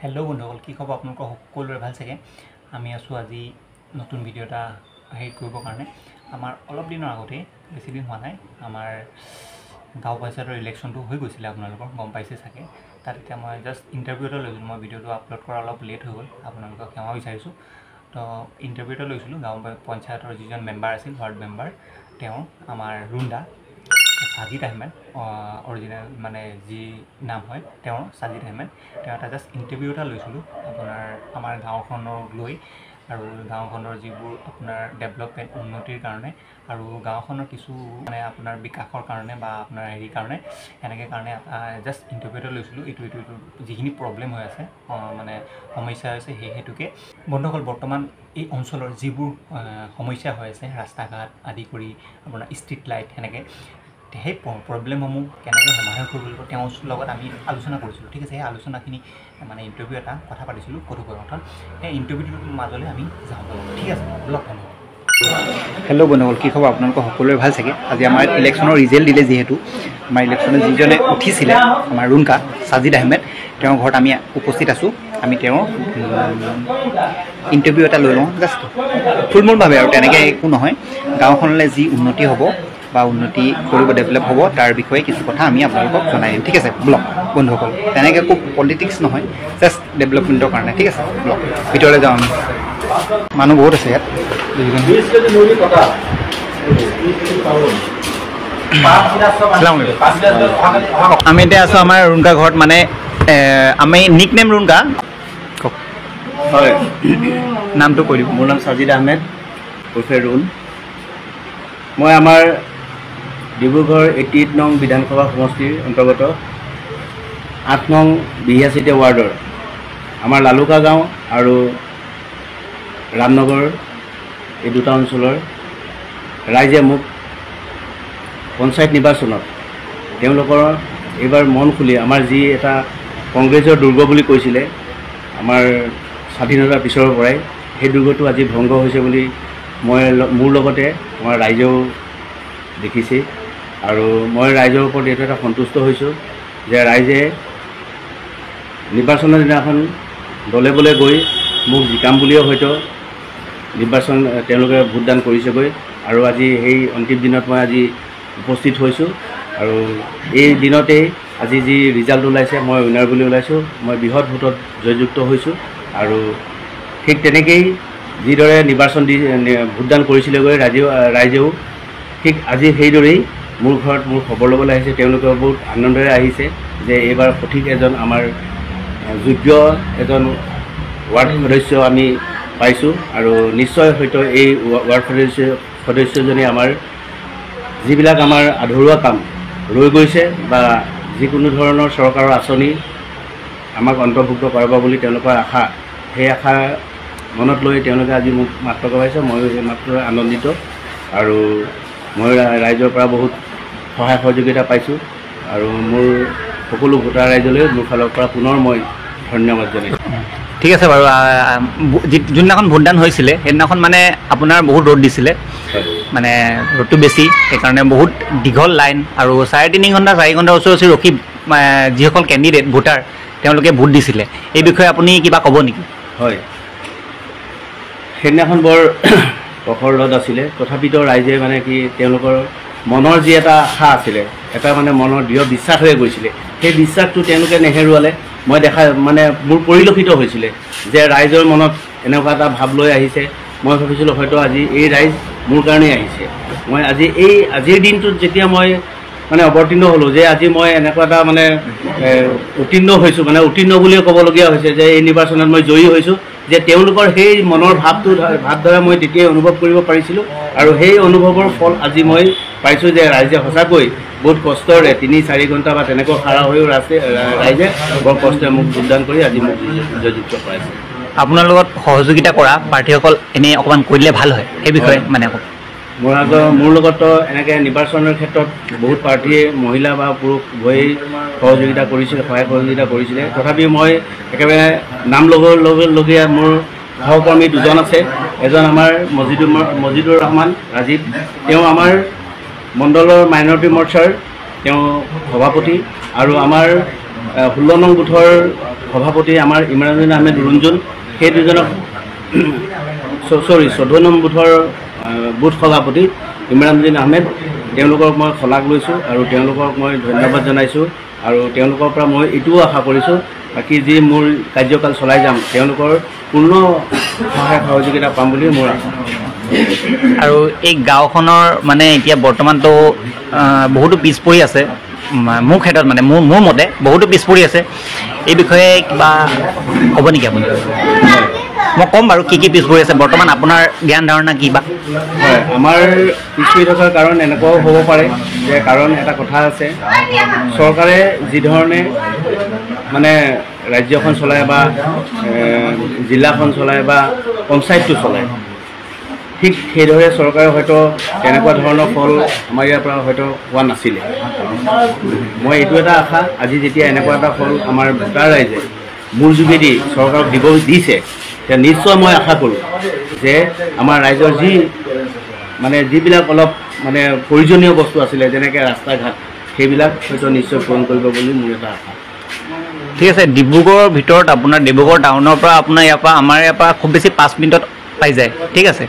Hello' বন্ধুসকল, কি খবৰ আপোনালোকৰ? সকলোৰে ভাল চাগে। আমি আছোঁ আজি নতুন ভিডিঅ' এটা হেৰি কৰিবৰ কাৰণে। আমাৰ অলপ দিনৰ আগতেই, বেছি দিন হোৱা নাই, আমাৰ গাঁও পঞ্চায়তৰ ইলেকশ্যনটো হৈ গৈছিলে, আপোনালোকৰ গম পাইছে চাগে। তাত এতিয়া মই জাষ্ট ইণ্টাৰভিউ এটা লৈছিলোঁ। মই ভিডিঅ'টো আপলোড কৰা অলপ লেট হৈ গ'ল, আপোনালোকক ক্ষমা বিচাৰিছোঁ। তো ইণ্টাৰভিউ এটা লৈছিলোঁ গাঁও পঞ্চায়তৰ যিজন মেম্বাৰ আছিল, ৱাৰ্ড মেম্বাৰ, তেওঁ আমাৰ ৰুন্দা সাজিদ আহমেদ, অৰিজিনেল মানে যি নাম হয় তেওঁৰ সাজিদ আহমেদ। তেওঁ এটা জাষ্ট ইণ্টাৰভিউ এটা লৈছিলোঁ আপোনাৰ আমাৰ গাঁওখনক লৈ আৰু গাঁওখনৰ যিবোৰ আপোনাৰ ডেভেলপমেণ্ট, উন্নতিৰ কাৰণে আৰু গাঁওখনৰ কিছু মানে আপোনাৰ বিকাশৰ কাৰণে বা আপোনাৰ হেৰিৰ কাৰণে, এনেকৈ কাৰণে জাষ্ট ইণ্টাৰভিউ এটা লৈছিলোঁ। এইটো এইটো এইটো যিখিনি প্ৰব্লেম হৈ আছে, মানে সমস্যা হৈছে, সেই হেতুকে বন্ধুসকল বৰ্তমান এই অঞ্চলৰ যিবোৰ সমস্যা হৈ আছে, ৰাস্তা ঘাট আদি কৰি আপোনাৰ ষ্ট্ৰীট লাইট, সেনেকৈ সেই প্ৰব্লেমসমূহ কেনেকৈ সমাধান কৰিব লাগিব তেওঁৰ লগত আমি আলোচনা কৰিছিলোঁ। ঠিক আছে, সেই আলোচনাখিনি মানে ইণ্টাৰভিউ এটা কথা পাতিছিলোঁ কথোপকথন, সেই ইণ্টাৰভিউটোৰ মাজলৈ আমি যাওঁ। ঠিক আছে, লগ বন্ধুসকল। হেল্ল' বন্ধুসকল, কি খবৰ আপোনালোকৰ? সকলোৰে ভাল চাগে। আজি আমাৰ ইলেকশ্যনৰ ৰিজাল্ট দিলে, যিহেতু আমাৰ ইলেকশ্যনত যিজনে উঠিছিলে আমাৰ ৰুণকা সাজিদ আহমেদ, তেওঁৰ ঘৰত আমি উপস্থিত আছোঁ। আমি তেওঁৰ ইণ্টাৰভিউ এটা লৈ লওঁ জাষ্ট থুলমূলভাৱে, আৰু তেনেকৈ একো নহয়। গাঁওখনলৈ যি উন্নতি হ'ব বা উন্নতি কৰিব, ডেভেলপ হ'ব, তাৰ বিষয়ে কিছু কথা আমি আপোনালোকক জনাই দিম। ঠিক আছে, ব্লগ বন্ধুসকল, তেনেকৈ একো পলিটিক্স নহয়, জাষ্ট ডেভেলপমেণ্টৰ কাৰণে। ঠিক আছে, ব্লগ ভিতৰলৈ যাওঁ আমি। মানুহ বহুত আছে ইয়াত। আমি এতিয়া আছোঁ আমাৰ ৰুণকা ঘৰত, মানে আমি নিক নেম ৰুণকা। কওক। হয়, নামটো কৈ দিব। মোৰ নাম সাজিদ আহমেদ ওৰফে ৰুণ। মই আমাৰ ডিব্ৰুগড় 88 নং বিধানসভা সমষ্টিৰ অন্তৰ্গত 8 নং বিহিয়াচিতিয়া ৱাৰ্ডৰ আমাৰ লালুকা গাঁও আৰু ৰামনগৰ এই দুটা অঞ্চলৰ ৰাইজে মোক পঞ্চায়ত নিৰ্বাচনত তেওঁলোকৰ এইবাৰ মন খুলি আমাৰ যি এটা কংগ্ৰেছৰ দুৰ্গ বুলি কৈছিলে আমাৰ স্বাধীনতাৰ পিছৰ পৰাই, সেই দুৰ্গটো আজি ভংগ হৈছে বুলি মই মোৰ লগতে আমাৰ ৰাইজেও দেখিছে। আৰু মই ৰাইজৰ ওপৰত এইটো এটা সন্তুষ্ট হৈছোঁ যে ৰাইজে নিৰ্বাচনৰ দিনাখন দলে বলে গৈ মোক জিকাম বুলিও হয়তো নিৰ্বাচন তেওঁলোকে ভোটদান কৰিছেগৈ। আৰু আজি সেই অন্তিম দিনত মই আজি উপস্থিত হৈছোঁ। আৰু এই দিনতেই আজি যি ৰিজাল্ট ওলাইছে, মই উইনাৰ বুলি ওলাইছোঁ, মই বৃহৎ ভোটত জয়যুক্ত হৈছোঁ। আৰু ঠিক তেনেকেই যিদৰে নিৰ্বাচন দি ভোটদান কৰিছিলেগৈ ৰাইজেও, ঠিক আজি সেইদৰেই মোৰ ঘৰত মোৰ খবৰ ল'বলৈ আহিছে। তেওঁলোকেও বহুত আনন্দেৰে আহিছে যে এইবাৰ সঠিক এজন আমাৰ যোগ্য এজন ৱাৰ্ড সদস্য আমি পাইছোঁ। আৰু নিশ্চয় হয়তো এই ৱাৰ্ড সদস্যজনে আমাৰ যিবিলাক আমাৰ আধৰুৱা কাম ৰৈ গৈছে বা যিকোনো ধৰণৰ চৰকাৰৰ আঁচনি আমাক অন্তৰ্ভুক্ত কৰাব বুলি তেওঁলোকৰ আশা, সেই আশা মনত লৈ তেওঁলোকে আজি মোক মাত্ৰ কৰাইছে। ময়ো সেই মাত্ৰ আনন্দিত আৰু মই ৰাইজৰ পৰা বহুত সহায় সহযোগিতা পাইছোঁ। আৰু মোৰ সকলো ভোটাৰ ৰাইজলৈ মোৰ ফালৰ পৰা পুনৰ মই ধন্যবাদ জনাইছোঁ। ঠিক আছে বাৰু। যোনদিনাখন ভোটদান হৈছিলে সেইদিনাখন মানে আপোনাৰ বহুত ৰ'দ দিছিলে, মানে ৰ'দটো বেছি, সেইকাৰণে বহুত দীঘল লাইন আৰু 3.5 ঘণ্টা 4 ঘণ্টাৰ ওচৰ ওচৰি ৰখি যিসকল কেণ্ডিডেট ভোটাৰ তেওঁলোকে ভোট দিছিলে। এই বিষয়ে আপুনি কিবা ক'ব নেকি? হয়, সেইদিনাখন বৰ প্ৰখৰ ৰ'দ আছিলে, তথাপিতো ৰাইজে মানে কি তেওঁলোকৰ মনৰ যি এটা আশা আছিলে, এটা মানে মনৰ দৃঢ় বিশ্বাস হৈ গৈছিলে, সেই বিশ্বাসটো তেওঁলোকে নেহেৰুৱালে। মই দেখা মানে মোৰ পৰিলক্ষিত হৈছিলে যে ৰাইজৰ মনত এনেকুৱা এটা ভাৱ লৈ আহিছে। মই ভাবিছিলোঁ হয়তো আজি এই ৰাইজ মোৰ কাৰণেই আহিছে। মই আজি এই আজিৰ দিনটোত যেতিয়া মই মানে অৱতীৰ্ণ হ'লোঁ যে আজি মই এনেকুৱা এটা মানে উত্তীৰ্ণ হৈছোঁ, মানে উত্তীৰ্ণ বুলিয়ে ক'বলগীয়া হৈছে যে এই নিৰ্বাচনত মই জয়ী হৈছোঁ, যে তেওঁলোকৰ সেই মনৰ ভাৱটো ভাৱধাৰা মই তেতিয়াই অনুভৱ কৰিব পাৰিছিলোঁ। আৰু সেই অনুভৱৰ ফল আজি মই পাইছোঁ যে ৰাইজে সঁচাকৈ বহুত কষ্টৰে 3-4 ঘণ্টা বা তেনেকৈ খাৰা হৈও ৰাইজে বৰ কষ্টৰে মোক যোগদান কৰি আজি মোক জয়যুক্ত কৰাইছে। আপোনাৰ লগত সহযোগিতা কৰা প্ৰাৰ্থীসকল এনেই অকণমান কৈ দিলে ভাল হয় সেই বিষয়ে। মানে মোৰ লগতো এনেকৈ নিৰ্বাচনৰ ক্ষেত্ৰত বহুত প্ৰাৰ্থীয়ে মহিলা বা পুৰুষ উভয়েই সহযোগিতা কৰিছিলে, সহায় সহযোগিতা কৰিছিলে। তথাপি মই একেবাৰে নাম ল'বলগীয়া মোৰ সহকৰ্মী দুজন আছে। এজন আমাৰ মজিদুৰ ৰহমান ৰাজীৱ, তেওঁ আমাৰ মণ্ডলৰ মাইনৰিটি মৰ্চাৰ তেওঁ সভাপতি, আৰু আমাৰ 16 নং বুথৰ সভাপতি আমাৰ ইমৰানুদ্দিন আহমেদ ৰঞ্জন, সেই দুজনক 14 নং বুথৰ বুথ সভাপতি ইমৰানুদ্দিন আহমেদ, তেওঁলোকক মই শলাগ লৈছোঁ আৰু তেওঁলোকক মই ধন্যবাদ জনাইছোঁ। আৰু তেওঁলোকৰ পৰা মই এইটোও আশা কৰিছোঁ, বাকী যি মোৰ কাৰ্যকাল চলাই যাম তেওঁলোকৰ পূৰ্ণ সহায় সহযোগিতা পাম বুলি মোৰ আশা। আৰু এই গাঁওখনৰ মানে এতিয়া বৰ্তমানতো বহুতো পিছ পৰি আছে, মোৰ ক্ষেত্ৰত মানে মোৰ মতে বহুতো পিছ পৰি আছে। এই বিষয়ে কিবা ক'ব নেকি আপুনি? মই ক'ম বাৰু কি কি পিছ পৰি আছে বৰ্তমান, আপোনাৰ জ্ঞান ধাৰণা কি বা? হয়, আমাৰ পিছ পৰি থকাৰ কাৰণ এনেকুৱাও হ'ব পাৰে যে, কাৰণ এটা কথা আছে, চৰকাৰে যিধৰণে মানে ৰাজ্যখন চলায় বা জিলাখন চলায় বা পঞ্চায়তটো চলায়, ঠিক সেইদৰে চৰকাৰে হয়তো তেনেকুৱা ধৰণৰ ফল আমাৰ ইয়াৰ পৰা হয়তো হোৱা নাছিলে। মই এইটো এটা আশা, আজি যেতিয়া এনেকুৱা এটা ফল আমাৰ ভোটাৰ ৰাইজে মোৰ যোগেদি চৰকাৰক দিব দিছে, তেতিয়া নিশ্চয় মই আশা কৰোঁ যে আমাৰ ৰাইজৰ যি মানে যিবিলাক অলপ মানে প্ৰয়োজনীয় বস্তু আছিলে, যেনেকৈ ৰাস্তা ঘাট, সেইবিলাক হয়তো নিশ্চয় পূৰণ কৰিব বুলি মোৰ এটা আশা। ঠিক আছে, ডিব্ৰুগড়ৰ ভিতৰত আপোনাৰ ডিব্ৰুগড় টাউনৰ পৰা আপোনাৰ ইয়াৰ পৰা আমাৰ ইয়াৰ পৰা খুব বেছি 5 মিনিটত পাই যায়। ঠিক আছে,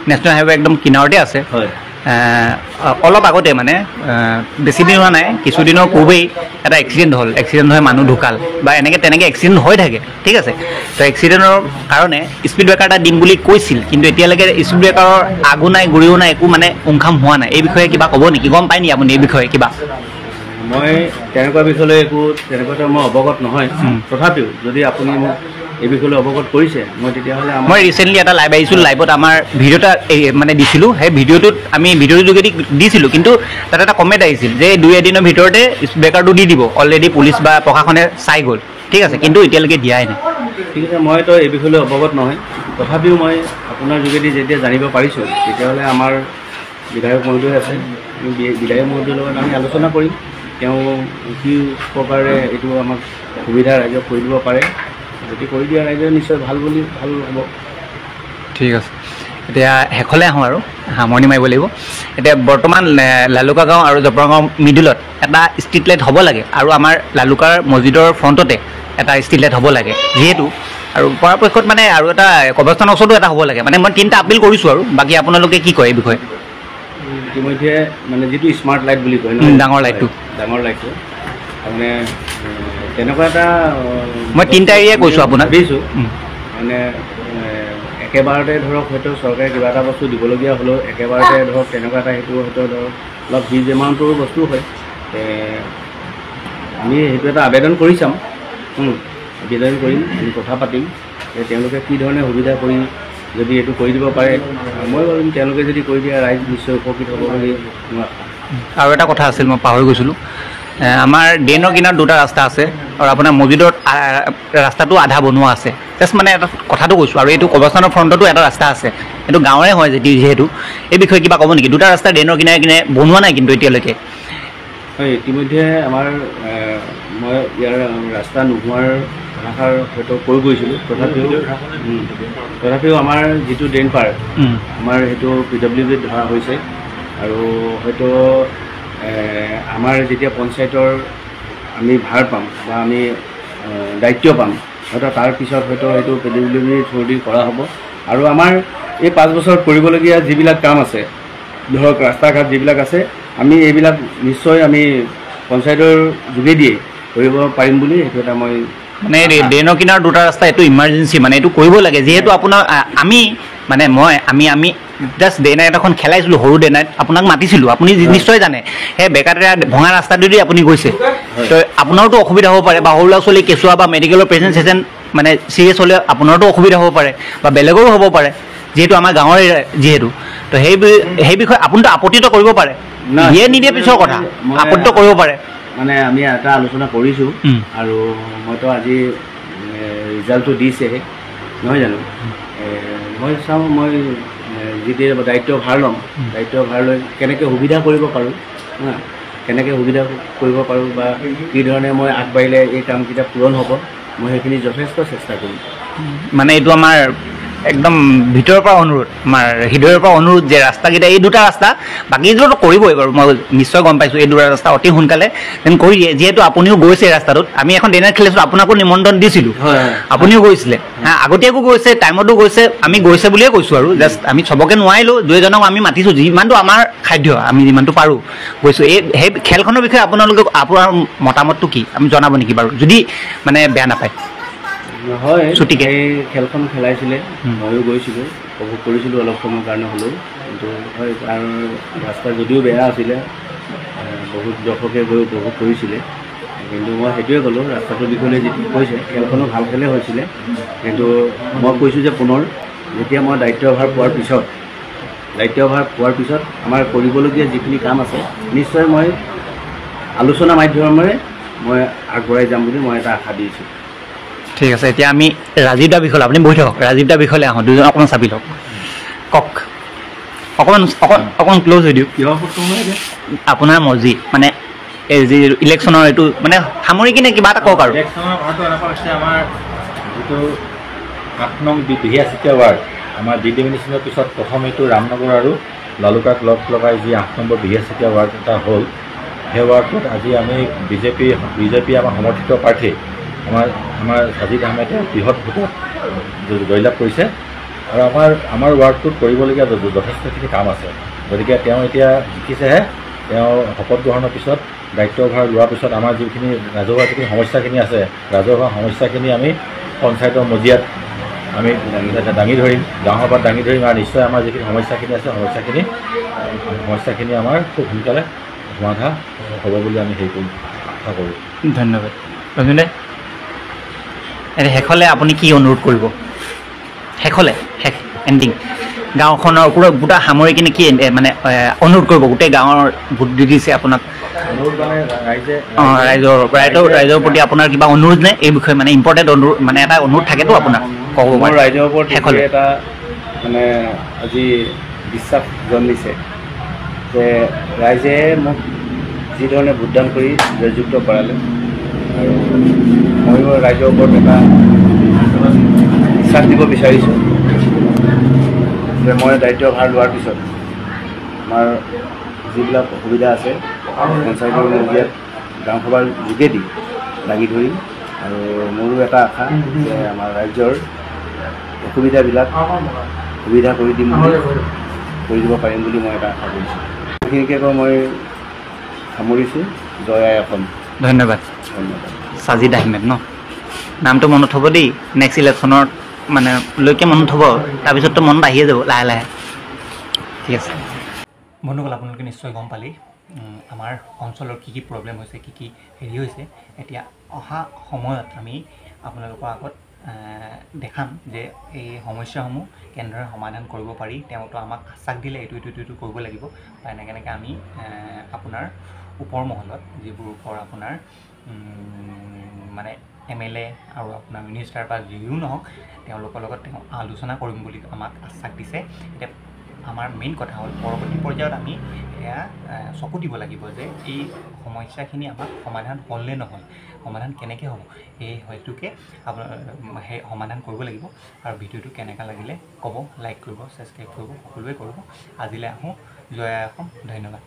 নেশ্যনেল হাইৱে একদম কিনাৰতে আছে। হয়, অলপ আগতে মানে বেছি দিন হোৱা নাই, কিছুদিনৰ পূৰ্বেই এটা এক্সিডেণ্ট হ'ল। এক্সিডেণ্ট হৈ মানুহ ঢুকাল বা এনেকৈ তেনেকৈ এক্সিডেণ্ট হৈ থাকে। ঠিক আছে, তো এক্সিডেণ্টৰ কাৰণে স্পীড ব্ৰেকাৰ এটা দিম বুলি কৈছিল, কিন্তু এতিয়ালৈকে স্পীড ব্ৰেকাৰৰ আগো নাই গুৰিও নাই, একো মানে উংখাম হোৱা নাই। এই বিষয়ে কিবা ক'ব নেকি? গম পায় নেকি আপুনি এই বিষয়ে কিবা? মই তেনেকুৱা বিষয়লৈ একো তেনেকুৱাটো মই অৱগত নহয়, তথাপিও যদি আপুনি মোক এই বিষয়লৈ অৱগত কৰিছে, মই তেতিয়াহ'লে মই ৰিচেণ্টলি এটা লাইভ আহিছিলোঁ, লাইভত আমাৰ ভিডিঅ' এটা মানে দিছিলোঁ, সেই ভিডিঅ'টোত আমি ভিডিঅ'টোৰ যোগেদি দিছিলোঁ, কিন্তু তাত এটা কমেণ্ট আহিছিল যে 2 এদিনৰ ভিতৰতে স্পীড ব্ৰেকাৰটো দি দিব, অলৰেডি পুলিচ বা প্ৰশাসনে চাই গ'ল। ঠিক আছে, কিন্তু এতিয়ালৈকে দিয়াই নাই। ঠিক আছে, মইতো এই বিষয়লৈ অৱগত নহয়, তথাপিও মই আপোনাৰ যোগেদি যেতিয়া জানিব পাৰিছোঁ, তেতিয়াহ'লে আমাৰ বিধায়ক মহোদয় আছে, বিধায়ক মহোদয়ৰ লগত আমি আলোচনা কৰিম, তেওঁ কি প্ৰকাৰে এইটো আমাক সুবিধা ৰাইজক কৰি দিব পাৰে। যদি কৰি দিয়া ৰাইজে নিশ্চয় ভাল বুলি ভাল হ'ব। ঠিক আছে, এতিয়া শেষলৈ আহোঁ আৰু সামৰণি মাৰিব লাগিব। এতিয়া বৰ্তমান লালুকা গাঁও আৰু জপৰা গাঁও মিডিলত এটা ষ্ট্ৰীট লাইট হ'ব লাগে, আৰু আমাৰ লালুকাৰ মছজিদৰ ফ্ৰণ্টতে এটা ষ্ট্ৰীট লাইট হ'ব লাগে যিহেতু, আৰু পৰাপক্ষত মানে আৰু এটা কবৰস্থানৰ ওচৰতো এটা হ'ব লাগে। মানে মই 3টা আপিল কৰিছোঁ আৰু বাকী আপোনালোকে কি কয় এই বিষয়ে? ইতিমধ্যে মানে যিটো স্মাৰ্ট লাইট বুলি কয়, ডাঙৰ লাইটটো, ডাঙৰ লাইটটো তাৰমানে তেনেকুৱা এটা মই 3টা এৰিয়াই কৈছোঁ আপোনাক ভাবিছোঁ। মানে একেবাৰতে ধৰক হয়তো চৰকাৰে কিবা এটা বস্তু দিবলগীয়া হ'লেও একেবাৰতে ধৰক তেনেকুৱা এটা সেইটো হয়তো ধৰক অলপ হিউজ এমাউণ্টৰো বস্তু হয়, আমি সেইটো এটা আবেদন কৰি চাম, আবেদন কৰিম, আমি কথা পাতিম যে তেওঁলোকে কি ধৰণে সুবিধা কৰি যদি এইটো কৰি দিব পাৰে, মই ভাবিম তেওঁলোকে যদি কৰি দিয়ে ৰাইজ নিশ্চয় উপকৃত হ'ব বুলি মোৰ আশা। আৰু এটা কথা আছিল মই পাহৰি গৈছিলোঁ, আমাৰ ড্ৰেইনৰ কিনাৰত 2টা ৰাস্তা আছে আৰু আপোনাৰ মছজিদত ৰাস্তাটো আধা বনোৱা আছে। জাষ্ট মানে এটা কথাটো কৈছোঁ। আৰু এইটো কবৰস্থানৰ ফ্ৰণ্টতো এটা ৰাস্তা আছে, এইটো গাঁৱৰে হয় যিহেতু, এই বিষয়ে কিবা ক'ব নেকি? 2টা ৰাস্তা ড্ৰেইনৰ কিনাৰে কিনাৰে বনোৱা নাই কিন্তু এতিয়ালৈকে। হয়, ইতিমধ্যে আমাৰ মই ইয়াৰ ৰাস্তা নোহোৱাৰ কথাষাৰ হয়তো কৈ গৈছিলোঁ, তথাপিও আমাৰ যিটো ড্ৰেইন পাৰ আমাৰ সেইটো পি ডব্লিউ ডিত ধৰা হৈছে, আৰু হয়তো আমাৰ যেতিয়া পঞ্চায়তৰ আমি ভাৰ পাম বা আমি দায়িত্ব পাম, হয়তো তাৰপিছত হয়তো সেইটো পি ডব্লিউ ডিৰ থ্ৰুদি কৰা হ'ব। আৰু আমাৰ এই 5 বছৰত কৰিবলগীয়া যিবিলাক কাম আছে, ধৰক ৰাস্তা ঘাট যিবিলাক আছে, আমি এইবিলাক নিশ্চয় আমি পঞ্চায়তৰ যোগেদিয়ে কৰিব পাৰিম বুলি সেইটো এটা মই মানে ড্ৰেইনৰ কিনাৰৰ 2টা ৰাস্তা এইটো ইমাৰ্জেঞ্চি, মানে এইটো কৰিব লাগে। যিহেতু আপোনাৰ আমি মানে মই আমি আমি জাষ্ট ডে নাইট এখন খেলাইছিলোঁ, সৰু ডে নাইট, আপোনাক মাতিছিলোঁ, আপুনি নিশ্চয় জানে, সেই বেকাতেৰা ভঙা ৰাস্তাটোদি আপুনি গৈছে, তো আপোনাৰোতো অসুবিধা হ'ব পাৰে, বা সৰু ল'ৰা ছোৱালী কেঁচুৱা বা মেডিকেলৰ পেচেণ্ট চেচেণ্ট মানে চিৰিয়াছ হ'লে আপোনাৰোতো অসুবিধা হ'ব পাৰে বা বেলেগৰো হ'ব পাৰে, যিহেতু আমাৰ গাঁৱৰে যিহেতু, তো সেই বিষয়ে আপুনিতো আপত্তিটো কৰিব পাৰে, দিয়ে নিদিয়ে পিছৰ কথা, আপত্তিটো কৰিব পাৰে। মানে আমি এটা আলোচনা কৰিছোঁ আৰু মইতো আজি ৰিজাল্টটো দিছেহে নহয় জানো, মই চাওঁ মই যেতিয়া দায়িত্ব ভাৰ ল'ম, দায়িত্ব ভাৰ লৈ কেনেকৈ সুবিধা কৰিব পাৰোঁ, কেনেকৈ সুবিধা কৰিব পাৰোঁ বা কি ধৰণে মই আগবাঢ়িলে এই কামকেইটা পূৰণ হ'ব, মই সেইখিনি যথেষ্ট চেষ্টা কৰিম। মানে এইটো আমাৰ একদম ভিতৰৰ পৰা অনুৰোধ, আমাৰ হৃদয়ৰ পৰা অনুৰোধ যে ৰাস্তাকেইটা, এই দুটা ৰাস্তা, বাকীটোতো কৰিবই বাৰু, মই নিশ্চয় গম পাইছোঁ, এই দুটা ৰাস্তা অতি সোনকালে যেন কৰি দিয়ে। যিহেতু আপুনিও গৈছে ৰাস্তাটোত, আমি এখন ডিনাৰ খেলিছিলোঁ, আপোনাকো নিমন্ত্ৰণ দিছিলোঁ, আপুনিও গৈছিলে, হা, আগতীয়াকো গৈছে, টাইমতো গৈছে, আমি গৈছে বুলিয়ে কৈছোঁ আৰু জাষ্ট আমি চবকে নোৱাৰিলোঁ, দুইজনক আমি মাতিছোঁ, যিমানটো আমাৰ খাদ্য আমি যিমানটো পাৰোঁ গৈছোঁ। এই সেই খেলখনৰ বিষয়ে আপোনালোকে আপোনাৰ মতামতটো কি আমি জনাব নেকি বাৰু, যদি মানে বেয়া নাপায়? হয়, এই খেলখন খেলাইছিলে, ময়ো গৈছিলোঁ, উপভোগ কৰিছিলোঁ অলপ সময়ৰ কাৰণে হ'লেও। কিন্তু হয়, তাৰ ৰাস্তা যদিও বেয়া আছিলে, বহুত দৰ্শকে গৈ উপভোগ কৰিছিলে। কিন্তু মই সেইটোৱে ক'লোঁ, ৰাস্তাটোৰ বিষয়লৈ যিটো কৈছে, খেলখনো ভাল খেলে হৈছিলে। কিন্তু মই কৈছোঁ যে পুনৰ যেতিয়া মই দায়িত্বভাৰ পোৱাৰ পিছত আমাৰ কৰিবলগীয়া যিখিনি কাম আছে, নিশ্চয় মই আলোচনা মাধ্যমেৰে মই আগবঢ়াই যাম বুলি মই এটা আশা দিছোঁ। ঠিক আছে, এতিয়া আমি ৰাজীৱ দা বিষয়লৈ, আপুনি বহি থাকক, ৰাজীৱ দা বিষয়লৈ আহোঁ, দুজন অকণমান চাবি লওক, কওক, অকণমান অকণমান ক্ল'জ হৈ দিয়ক। আপোনাৰ মৰ্জি, মানে এই যি ইলেকশ্যনৰ এইটো মানে সামৰি কিনে কিবা এটা কওক আৰু। ইলেকশ্যনৰ কথাটো এনেকুৱা হৈছে, আমাৰ যিটো 8 নং বিহিয়াচিতীয়া ৱাৰ্ড, আমাৰ ডিডমিনেশ্যনৰ পিছত প্ৰথম এইটো ৰামনগৰ আৰু লালুকাক লগ লগাই যি 8 নম্বৰ বিহিয়াচিতীয়া ৱাৰ্ড এটা হ'ল, সেই ৱাৰ্ডটোত আজি আমি বিজেপি আমাৰ সমৰ্থিত প্ৰাৰ্থী আমাৰ সাজিদ আহমেদে বৃহৎ ভোটত জয়লাভ কৰিছে। আৰু আমাৰ ৱাৰ্ডটোত কৰিবলগীয়া যথেষ্টখিনি কাম আছে। গতিকে তেওঁ এতিয়া জিকিছেহে, তেওঁ শপত গ্ৰহণৰ পিছত দায়িত্বভাৰ লোৱাৰ পিছত আমাৰ যিখিনি ৰাজহুৱা যিখিনি সমস্যাখিনি আছে, ৰাজহুৱা সমস্যাখিনি আমি পঞ্চায়তৰ মজিয়াত আমি দাঙি ধৰিম, গাঁও সভাত দাঙি ধৰিম। আৰু নিশ্চয় আমাৰ যিখিনি সমস্যাখিনি আছে, সমস্যাখিনি আমাৰ খুব সোনকালে সমাধা হ'ব বুলি আমি হেৰি কৰিম, আশা কৰোঁ। ধন্যবাদ। ৰঞ্জন, শেষলৈ আপুনি কি অনুৰোধ কৰিব? শেষলৈ, শেষ এণ্ডিং, গাঁওখনৰ ওপৰত গোটা সামৰি কিনে কি মানে অনুৰোধ কৰিব? গোটেই গাঁৱৰ ভোট দি দিছে আপোনাক, ৰাইজৰ প্ৰতি আপোনাৰ কিবা অনুৰোধ নে এই বিষয়ে, মানে ইম্পৰ্টেণ্ট অনুৰোধ, মানে এটা অনুৰোধ থাকেতো আপোনাক ক'ব পাৰে? ৰাইজৰ ওপৰত শেষলৈ এটা মানে আজি বিশ্বাস জন্মিছে যে ৰাইজে মোক যিধৰণে ভোটদান কৰি জয়যুক্ত কৰালে, আৰু ময়ো ৰাইজৰ ওপৰত এটা বিশ্বাস দিব বিচাৰিছোঁ যে মই দায়িত্বভাৰ লোৱাৰ পিছত আমাৰ যিবিলাক অসুবিধা আছে পঞ্চায়তৰ মজিয়াত গাঁওসভাৰ যোগেদি দাঙি ধৰিম। আৰু মোৰো এটা আশা যে আমাৰ ৰাজ্যৰ অসুবিধাবিলাক সুবিধা কৰি দিম বুলি, কৰি দিব পাৰিম বুলি মই এটা আশা কৰিছোঁ। সেইখিনিকে কৈ মই সামৰিছোঁ। জয় আই অসম। ধন্যবাদ। ধন্যবাদ। সাজিদ আহমেদ ন, নামটো মনত থ'ব দেই, নেক্সট ইলেকশ্যনত মানে লৈকে মনত থ'ব, তাৰপিছততো মনত আহিয়ে যাব লাহে লাহে। ঠিক আছে বন্ধুসকল, আপোনালোকে নিশ্চয় গম পালেই আমাৰ অঞ্চলৰ কি কি প্ৰব্লেম হৈছে, কি কি হেৰি হৈছে। এতিয়া অহা সময়ত আমি আপোনালোকৰ আগত দেখাম যে এই সমস্যাসমূহ কেনেদৰে সমাধান কৰিব পাৰি। তেওঁতো আমাক আশ্বাস দিলে এইটো এইটো এইটো কৰিব লাগিব বা এনেকৈ এনেকৈ আমি আপোনাৰ ওপৰ মহলত যিবোৰ ওপৰ আপোনাৰ মানে MLA আৰু আপোনাৰ মিনিষ্টাৰ বা যিও নহওক, তেওঁলোকৰ লগত তেওঁ আলোচনা কৰিম বুলি আমাক আশ্বাস দিছে। এতিয়া আমাৰ মেইন কথা হ'ল পৰৱৰ্তী পৰ্যায়ত আমি এয়া চকু দিব লাগিব যে এই সমস্যাখিনি আমাক সমাধান হ'ল নে নহ'ল, সমাধান কেনেকৈ হ'ব, এই হয়তোকে আপোনাৰ সেই সমাধান কৰিব লাগিব। আৰু ভিডিঅ'টো কেনেকুৱা লাগিলে ক'ব, লাইক কৰিব, ছাবস্ক্ৰাইব কৰিব, সকলোৱে কৰিব। আজিলৈ আহোঁ, জয় আই অসম, ধন্যবাদ।